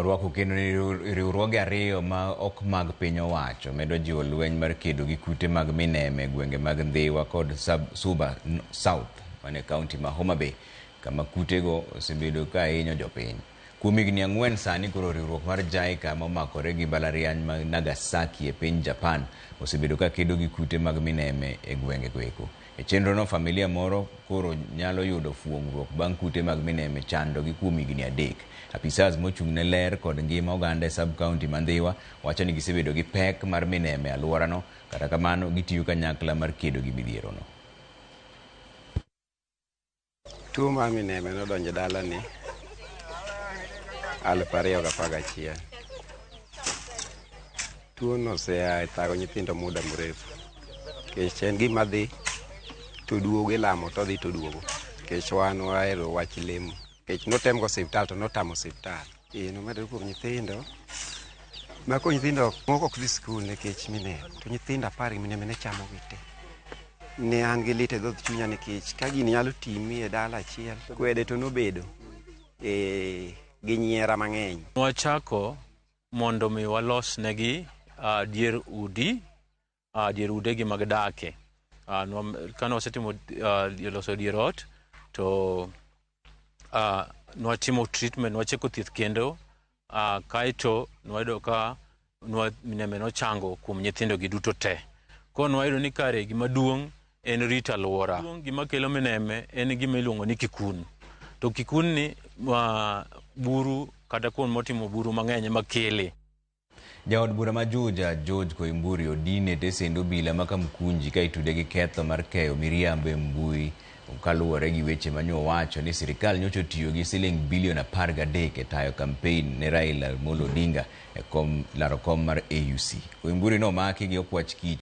Orwako kendo ni riwruoge ariyo ma ok mag piny owacho medo jiwo lweny mar kedo gi kute mag mineme e gwenge mag Ndhiwa kod Suba South mane kaunti ma Homa Bay kama kutego osebedo ka hinyo jopiny. Kuom higni 4 sani koro riwruok mar JICA momakore gi mbalariany ma Nagasaki e piny Japan osebedo ka kedo gi kute mag mineme e gwenge goeko. E chenrono familia moro koro nyalo yudo fuong'ruok bang' kute mag mineme chandogi kuom higni 3. Apisas mochung' ne ler kod ngima oganda e sub county ma Ndhiwa wacho ni gisebedo gi pek mar mineme e alworano, kata kamano gitiyo kanyakla mar kedo gi midhierono. Tuo mar mineme nodonjo dalani 2011. Tuo no osea e thago nyithindo muda mrefu. Nikech en gima dhi to duogo ilamo to dhi to duogo. Nikech wan wahero wach lemo. Nikech notem go osiptal to notamo osiptal. Ee nomedore kuom nyithindo. Ma koro nyithindo moko ok dhi skul nikech mineme. To nyithindo 10 gi mineme ne chamogi te. Ne an gi lit e dhood chunya nikech ka gini nyalo timi e dala achiel, kwede to nobedo gi nyiera mang'eny. Wachako mondo mi walos negi dier udi, dier udegi mag dake. Kane wasetimo loso dier ot, to nwatimo treatment, nwachako thieth kendo, kaeto nwayudo ka mineme nochango kuom nyithindo gi duto te. Koro nwayudo ni kare gima duong' en rito alwora. Gima kelo mineme en gima iluongo ni kikun. To kikun ni buru kata kuond motimo buru mang'eny ema kele. Jaod bura ma Juja George Koimburi odin e tesend obila ma Kamkunji ka itude gi ketho mar keyo miriambo e mbui kaluwore gi weche ma nyowacho ni sirikal nyocha otiyo gi siling bilion 13 e tayo kampein ne Raila Amolo Odinga e kom laro kom mar AUC. Koimburi nomaki gi okwach kich